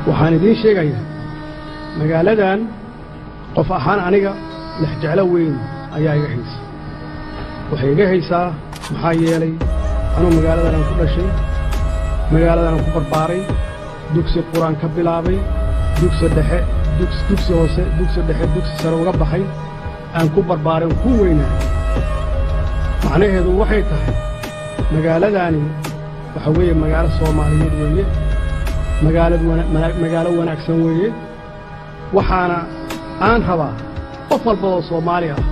Waxaan idiin sheegayaa, magaaladan qof ahaan aniga lexjeclo weyn ayaa iga haysa. Waxay iga haysaa maxaa yeelay anuu magaaladan aan ku dhashay, magaaladan aan ku barbaaray, dugsi qur-aan ka bilaabay, dugsi dhexe, dugsi hoose, dugsi dhexe, dugsi sare uga baxay, aan ku barbaaray, ku weynaa. Macnaheedu waxay tahay magaaladaani waxa weeye magaalo Soomaaliyeed weeye, magaalad magaalo wanaagsan weeye. Waxaana aan rabaa qof walba oo Soomaali ah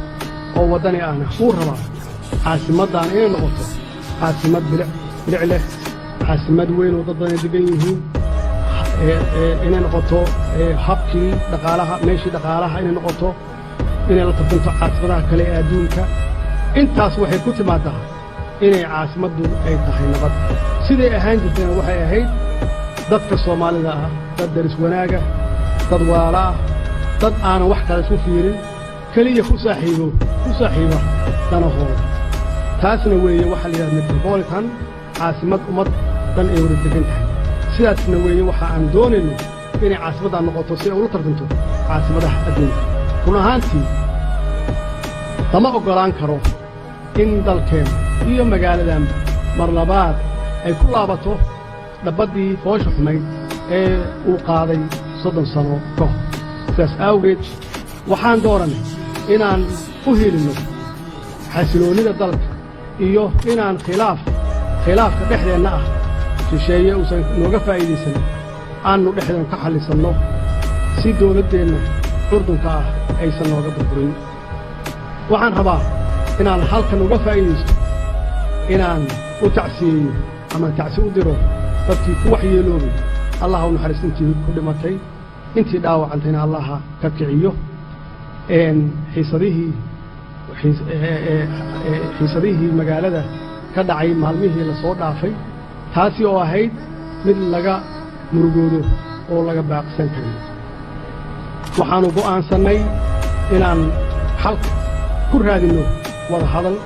oo waddani ahna uu rabaa caasimaddan inay noqoto caasimad bilic bilic leh, caasimad weyn oo dad badan degan yihiin inay noqoto, habkii dhaqaalaha, meeshii dhaqaalaha inay noqoto, inay la tartanto caasimadaha kale ee adduunka. Intaas waxay ku timaaddaa inay caasimaddu ay tahay nabad. Siday ahaan jirtayna waxay ahayd dadka Soomaalida ah dad daris wanaaga, dad walaala ah, dad aanan wax kale isku fiirin, keliya ku saaxiibo, ku saaxiiba danahooda. Taasna weeye waxaa la yidhahda metropolitan, caasimad ummad dhan ay wada degan tahay. Sidaasna weeye waxa aan doonayno inay caasimaddan noqoto, si ay ula tartanto caasimadaha adduunka. Run ahaantii lama oggolaan karo in dalkeenna iyo magaaladanba mar labaad ay ku laabato dhabbaddii foosha xumayd ee uu qaaday 30 sano ka hor. Sidaas awgeed waxaan doorannay inaan u hiilinno xasiloonnida dalka iyo inaan khilaafka dhexdeenna ah shisheeye uusan nooga faa'iidaysan, aannu dhexdeen ka xallisanno si dawladdeenna curdunka ah aysan nooga burburin. Waxaan rabaa inaan halkan uga faa'iidaysto inaan u tacsiyeeyo ama tacsi u diro dadkii ku waxyeeloobay. Allah u naxariis intii ku dhimatay, intii dhaawacantayna Allaha ka kiciyo. Xiisadihii magaalada ka dhacay maalmihii la soo dhaafay, taasi oo ahayd mid laga murugoodo oo laga baaqsan karin, waxaannu go'aansannay inaan xalka ku raadinno wada hadal,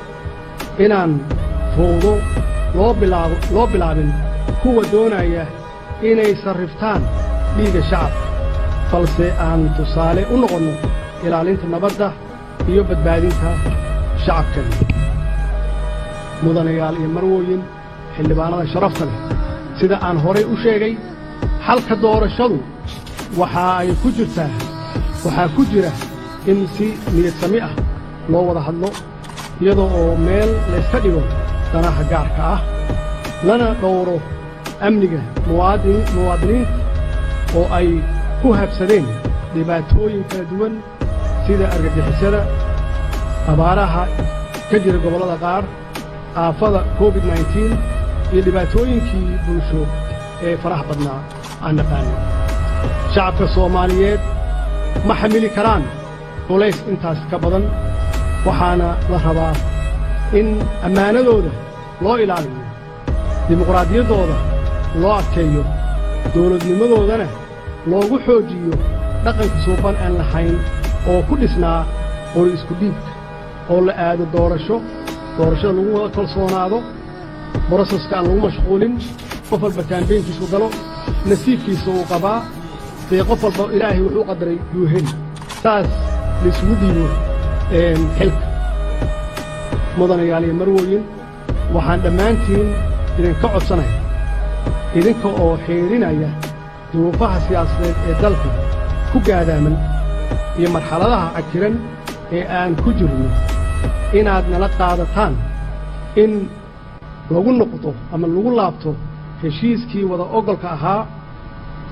inaan fowdo loo bilaabo loo bilaabin kuwa doonaya inay sarriftaan dhiigga shacabka, balse aan tusaale u noqonno ilaalinta nabadda iyo badbaadinta shacabkeenna. Mudanayaal iyo marwooyin, xildhibaanada sharafta leh, sida aan horay u sheegay, xalka doorashadu waxa ay ku jirtaa, waxaa ku jira in si niyadsami ah loo wada hadlo, iyadoo oo meel layska dhigo danaha gaarka ah, lana dhowro amniga muwaadiniinta oo ay ku habsadeen dhibaatooyin kala duwan, sida argagixisada, abaaraha ka jira gobollada qaar, aafada COVID-19 iyo dhibaatooyinkii bulsho ee faraha badnaa aan naqaanin. Shacabka Soomaaliyeed ma xamili karaan culays intaas ka badan, waxaana la rabaa in ammaanadooda loo ilaaliyo, dimuqraadiyaddooda loo adkeeyo, dawladnimadoodana loogu xoojiyo dhaqanka suuban aan lahayn oo ku dhisnaa qori isku dhiibka, oo la aado doorasho, doorashada lagu wada kalsoonaado, process-ka aan lagu mashquulin, qof walba campaign-kiisu galo, nasiibkiisa uu qabaa. Dee qof walba Ilaahay wuxuu qadaray yuu heli, saas laysugu dhiibo xilka. Mudanayaal iyo marwooyin, waxaan dhammaantiin idinka codsanaya, idinka oo xeerinaya duruufaha siyaasadeed ee dalka ku gaadaaman iyo marxaladaha cakiran ee aan ku jirno, inaad nala qaadataan in lagu noqdo ama lagu laabto heshiiskii wada ogolka ahaa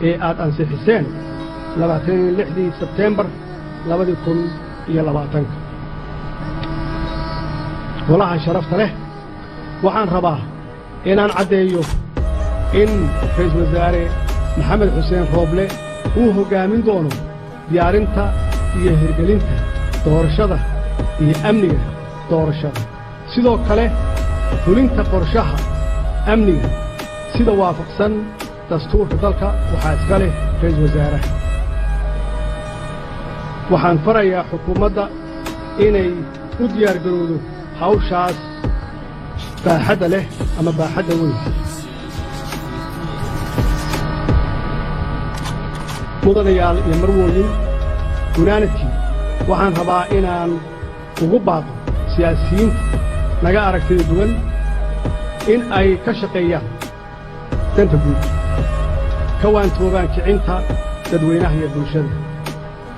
ee aad ansixiseen 26-dii Sebteembar 2020-ka. Golaha sharafta leh, waxaan rabaa inaan caddeeyo in Ra'iisul Wasaare Maxamed Xuseen Rooble uu hoggaamin doono diyaarinta iyo hirgelinta doorashada iyo amniga doorashada, sidoo kale fulinta qorshaha amniga sida waafaqsan dastuurka dalka waxaa iska leh ra'iisul wasaaraha. Waxaan farayaa xukuumadda inay u diyaargarowdo hawshaas baaxadda leh ama baaxadda weyn. Mudanayaal iyo marwooyin, gunaanadkii waxaan rabaa inaan ugu baaqo siyaasiyiinta naga aragtida duwan in ay ka shaqeeyaan danta guud, ka waantoobaan kicinta dadweynaha iyo bulshada,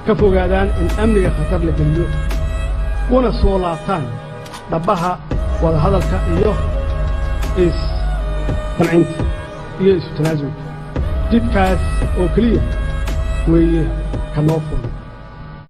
ka fogaadaan in amniga khatar la geliyo, una soo laabtaan dhabbaha wadahadalka iyo is-qancinta iyo isu tanaasulka. Jidkaas oo keliya weeye ka noo furan.